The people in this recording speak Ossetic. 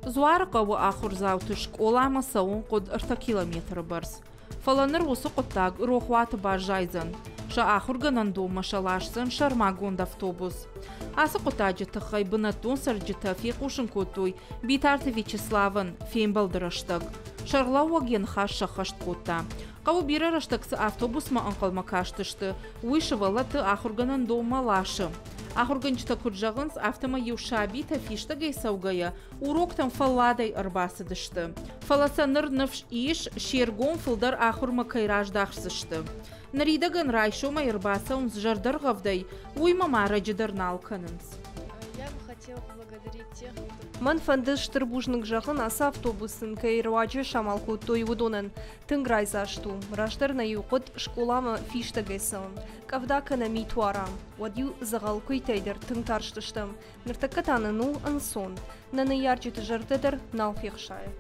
Дзуарыхъӕуы ахуырдзауты скъоламӕ цӕуын хъуыд ӕртӕ километры бӕрц. Фӕлӕ ныр уыцы хъуыддаг рохуаты баззайдзӕн. Сӕ ахуыргӕнӕндонмӕ сӕ ласдзӕн сӕрмагонд автобус. Ацы хъуыддаджы тыххӕй бынӕттон цӕрджытӕ фехъусын кодтой Битарты Вячеславӕн фембӕлды рӕстӕг. Сӕргълӕууӕг йӕ ныхас сӕххӕст кодта. Хъӕуы бирӕ рӕстӕг цы автобусмӕ ӕнхъӕлмӕ кастысты, уый сывӕллӕтты ахуыргӕнӕндонмӕ ласы. Ахуыргӕнджытӕ куыд зӕгъынц, афтӕмӕй-иу сабитӕ фистӕгӕй цӕугӕйӕ уроктӕм фӕлладӕй ӕрбацыдысты. Фӕлӕ сӕ ныр ныфс ис, се ргом фылдӕр ахуырмӕ кӕй раздӕхдзысты. Ныридӕгӕн райсомӕй ӕрбацӕуынц зӕрдӕргъӕвдӕй, уый ма ӕрӕджы дӕр нал кӕнынц. Мӕн фӕнды стыр бузныг зӕгъын, ацы автобус сын кӕй руаджы самал кодтой, уыдонӕн. Тынг райдзаст у. Раздӕр нӕ-иу хъуыд скъоламӕ фистӕгӕй цӕуын. Къӕвда кӕнӕ мит уара, уӕд-иу дзӕгъӕл куыйтӕй дӕр тынг тарстыстӕм. Ныртӕккӕ та нын у ӕнцон. Нӕ ныййарджыты зӕрдӕ дӕр нал фехсайы.